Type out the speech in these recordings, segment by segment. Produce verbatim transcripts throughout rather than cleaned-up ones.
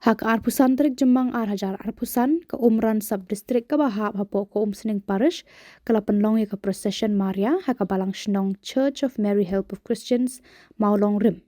Ha ka arphew san tarik Jymmang ar hajar arphew san, ka Umran Sub-District kaba hap hapoh ka Umsning Parish ka la pynlong ïa ka procession Maria ha ka balang shnong Church of Mary Help of Christians, Mawlong Rim.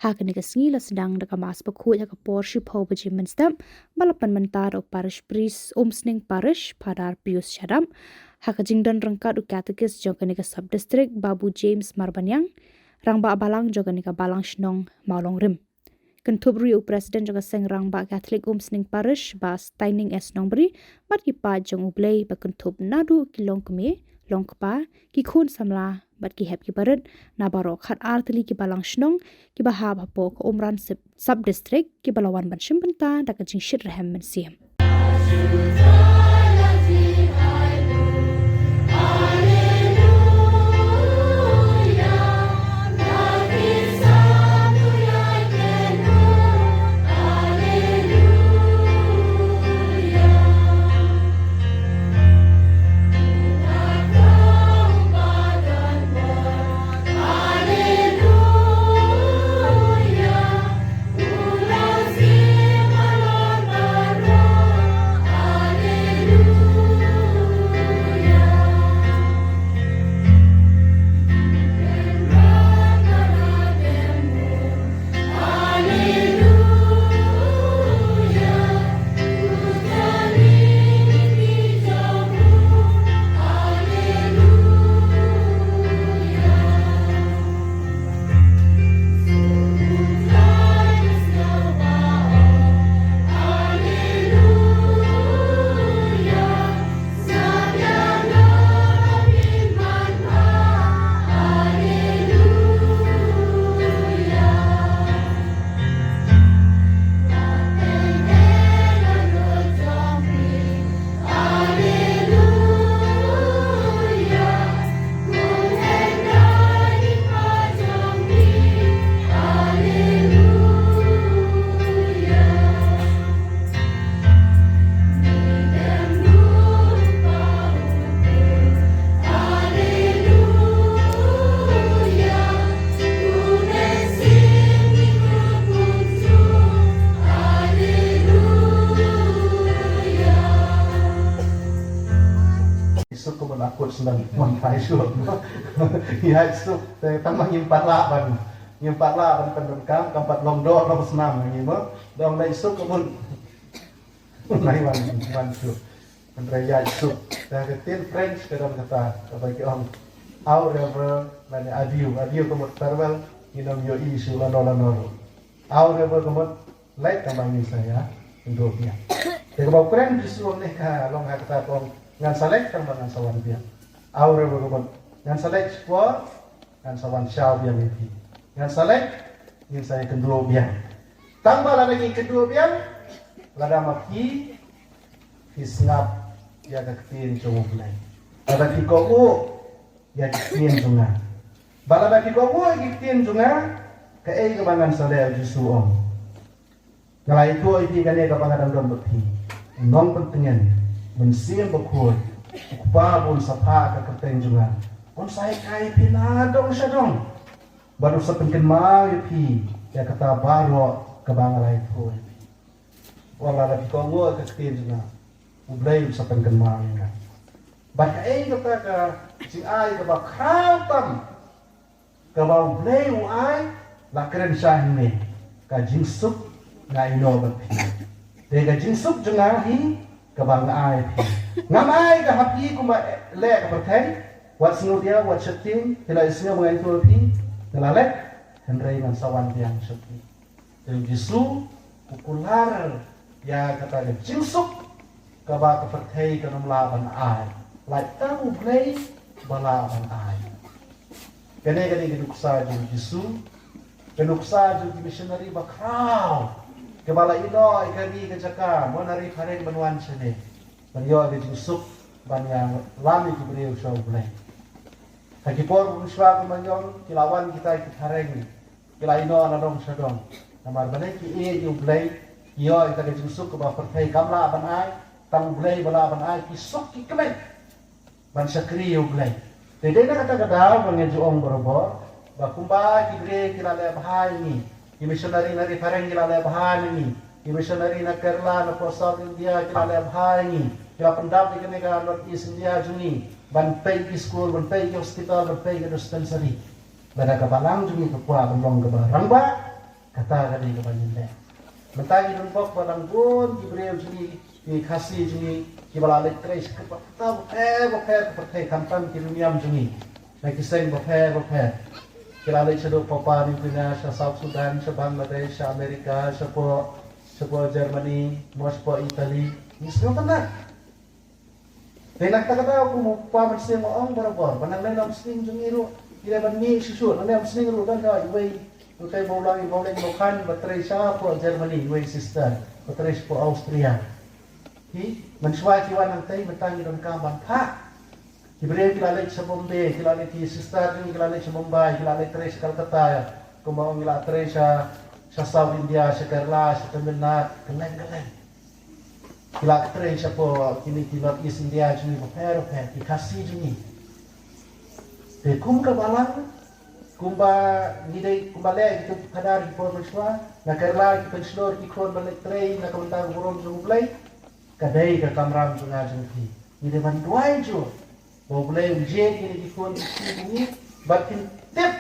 Ha kane ka sngi la sdang da ka Mass Bakhuid ha ka por shiphew baje mynstep, ba la pynmynta da u Parish Priest Umsning Parish, Father Pius Shadap, ha ka jingdon ryngkat u Catechist jong kane ka Sub-District, Babu James Marbaniang, Rangbah Balang jong kane ka balang shnong Mawlong Rim. Kynthup ruh ïa u President jong ka Seng Rangbah Catholic Umsning Parish, Bah Steining S Nongbri, bad ki paid jong U Blei ba kynthup naduh ki longkmie, longkpa, ki khun samla, bad ki hep ki barit na baroh khatar tylli ki balang shnong kiba hap hapoh ka Umran Sub-, Sub-District, kiba la wan ban shim bynta da ka jingshitrhem mynsiem. Isuk ko ba la kut sendang mon pai suk. Ïa isuk, te tang ma ngim pat lah ban, ngim pat lah ban pyndonkam, kam pat long doh long snam ngi mo. Dang da isuk ko bun. Nai wan, wan suk. Hynrei ïa isuk. Te ka ktien French ka don kata, kaba ki ong au revoir, lane adieu. Adieu ka mut farewell, ngin ym ïohi shuh lano lano ruh. Au revoir ka mut leit, tangba ngin sa ïakynduh biang. Te kaba u kren Jisu hangne ka long ha kata ka ong ngan sa leit tangba ngan sa wan biang. Au revoir ka mut ngan sa leit shipor, ngan sa wan shaw biang ïa phi. Ngan sa leit, ngin sa ïakynduh biang. Tangba lada ngi kynduh biang, lada ma phi phi sngap ïa ka ktien jong U Blei, lada phi kohnguh ïa ki ktien jong nga. Ba lada phi kohnguh ïa ki ktien jong nga, kaei kaba ngan sa leh, u Jisu u ong. Nga la ïathuh ïa phi kane kaba nga dang don bad phi. U Nongpyntngen, Mynsiem Bakhuid, U Kpa ba un sa phah ha ka kyrteng jong nga, un sa hikai ïa phi na dong sha dong. Bad un sa pynkynmaw ïa phi ïa kata baroh kaba nga la ïathuh ïa phi. Wat la lada phi kohnguh ïa ka ktien jong nga, U Blei un sa pynkynmaw ïa nga. Bad kaei kata ka jingai kaba khraw tam kaba U Blei u ai, la kren shai hangne, ka jingsuk nga ïehnoh bad phi. Te ka jingsuk jong nga hi kaba nga ai phi. Ngam ai ka ha phi kumba leh ka pyrthei. Wat sngewdiaw, wat sheptieng, phi la ïohsngew ba nga ïathuh ïa phi, nga la leit, hynrei ngan sa wan biang sha phi. Te u Jisu u kular ïa kata ka jingsuk kaba ka pyrthei kan ym lah ban ai. Lait tang U Blei ba lah ban ai. Kane, kane ka nuksa jong u Jisu, ka nuksa jong ki missionary bakhraw, kaba la ïehnoh ïa ka ri ka jaka, mon ha ri phareng ban wan shane, ban ïoh ka jingsuk ban ïalam ïa ki briew sha U Blei. Ha ki por mynshuwa kumba nga ong, ki la wan kita ki phareng, ki la ïehnoh na dong sha dong. Namar balei? Ki ïeit ïa U Blei, ki ïoh ïa ka jingsuk kaba pyrthei kam lah ban ai, tang U Blei ba lah ban ai, ki suk ki kmen ban shakri ïa U Blei. Te dei na kata ka daw ba nga ju ong barabor, ba kumba ki briew ki la leh bha ïa ngi, ki missionary na ri phareng ki la leh bha ïa ngi, Ki missionary na Kerala, na poh South India, ki la leh bha ïa ngi. Ki la pyndap ïa kane ka North East India jong ngi ban peit ki skul, ban peit ki hospital, ban peit ki dispensary. Lada ka balang jong ngi ka kwah ban long kaba rangbah, kata ka dei kaba ngin leh. Mynta ngi don bok ba dang bun ki briew jong ngi, ki Khasi jong ngi, kiba la leit trei sha kata bapher bapher ka pyrthei, khamtam ki riewniam jong ngi na ki seng bapher bapher. Ki la leit shaduh Papua New Guinea, sha South Sudan, sha Bangladesh, sha America, shapoh, shapoh Germany, mo shapoh Italy. Ngi sngewtynnat. Te na kata ka daw, kum u Kpa Mynsiem u ong barabor, ba nangne na umsning jong ngi ruh, ngi dei ban mih shuh shuh, nangne umsning ruh don ka iwei, utai ba u la, ba u la ïoh khan ba trei shapoh Germany, iwei sister ba trei shapoh Austria. Ki, mynshuwa ki wan hangtei, mynta ngi donkam ban phah. Ki briew ki la leit sha Bombay, ki la leit, ki sister ki la leit sha Mumbai, ki la leit trei sha Calcutta, kumba ong ki la trei sha, sha South India, sha Kerala, sha Tamil Nadu, kylleng kylleng. Ki la trei shapoh kine ki North East India jong ngi bapher bapher, ki Khasi jong ngi. Te kum ka balang, kumba ngi dei, kumba leh ki tu phadar ki por mynshuwa, na Kerala ki pynshlur ki khun ban leit trei na ka bynta ka burom jong U Blei. Ka dei ka kamram jong nga jong phi. Ngi dei ban duwai jur ba U Blei un jied ïa kine ki khun ki kti jong ngi, bad phin tip,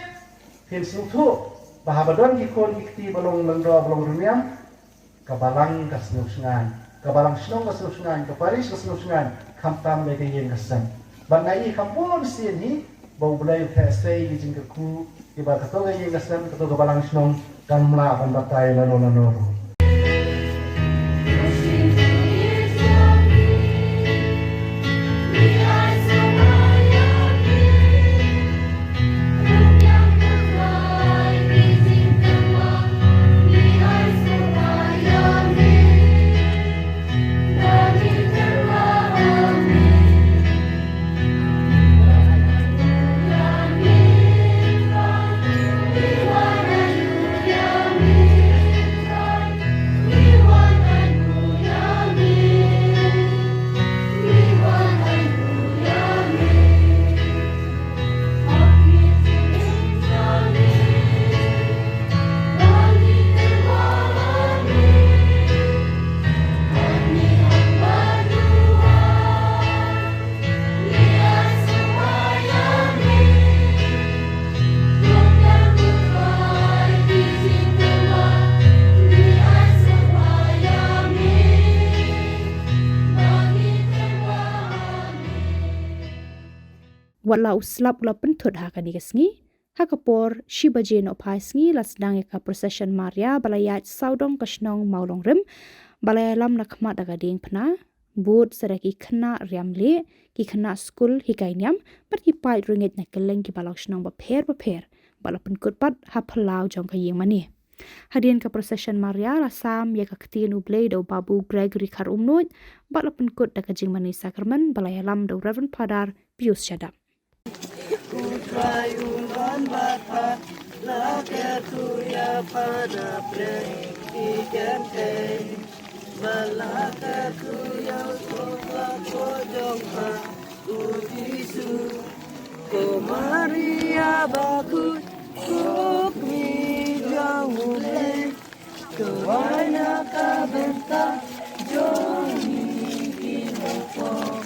phin sngewthuh ba haba don ki khun ki kti ba long lyngdoh, ba long riewniam, ka balang ka sngewshngaiñ, ka balang shnong ka sngewshngaiñ, ka parish ka sngewshngaiñ, khamtam lei ka ïing ka sem. Bad nga i kham bun sien hi ba U Blei u theh sei ki jingkyrkhu, kiba kato ka ïing ka sem, kato ka balang shnong kan ym lah ban batai lano lano ruh. Wat la u slap u la pynthut ha kane ka sngi, ha ka por shi baje nohphai sngi la sdang ïa ka procession Maria ba la ïaid sawdong ka shnong Mawlongrim, ba la ïalam na khmat da ka diengphna, bud sa da ki khynnah riam lieh, ki khynnah skul hikai niam, bad ki paid rangeit na kylleng ki balang shnong bapher bapher, ba la pynkut pat ha phyllaw jong ka ïing mane. Hadien ka procession Maria la sam ïa ka ktien U Blei da u Babu Gregory Kharumnuid, bad la pynkut da ka jingmane sakramen ba la ïalam da u Reverend Father Pius Shadap. U Trai u don bad pha, la kyrkhu ïa pha na pdeng ki kynthei, bad la kyrkhu ïa u tnga jong pha, u Jisu. Ko Maria bakhuid, ko kmie jong U Blei, ko wan na ka bynta jong ngi ki baphong.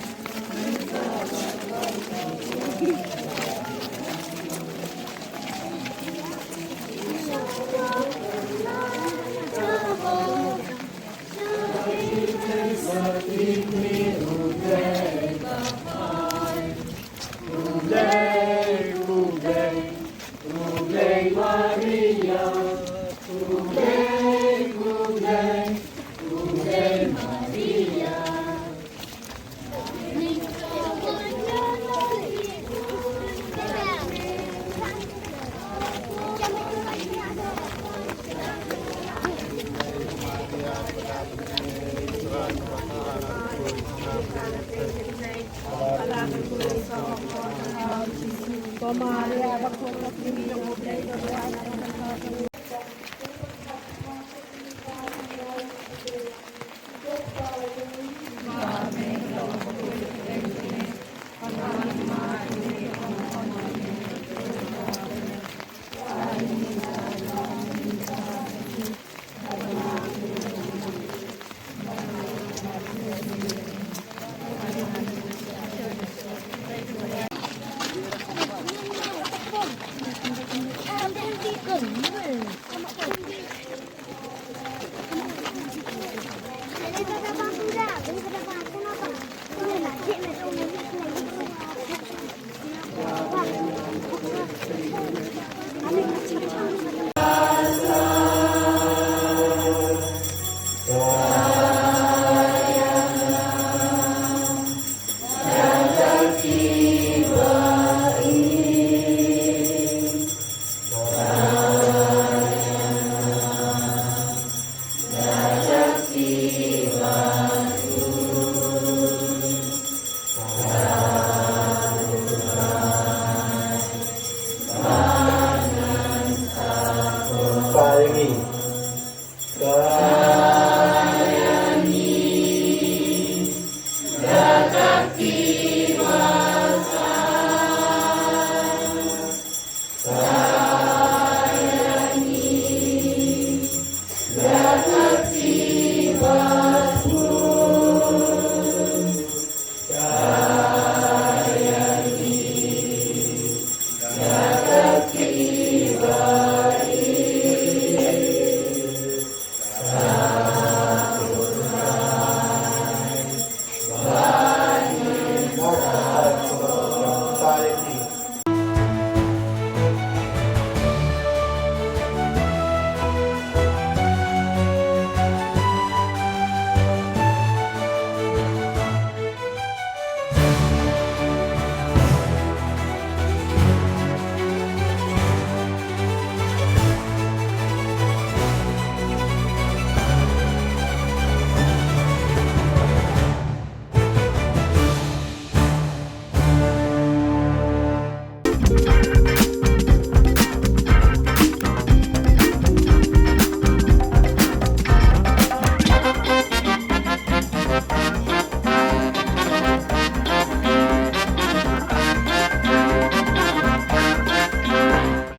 Om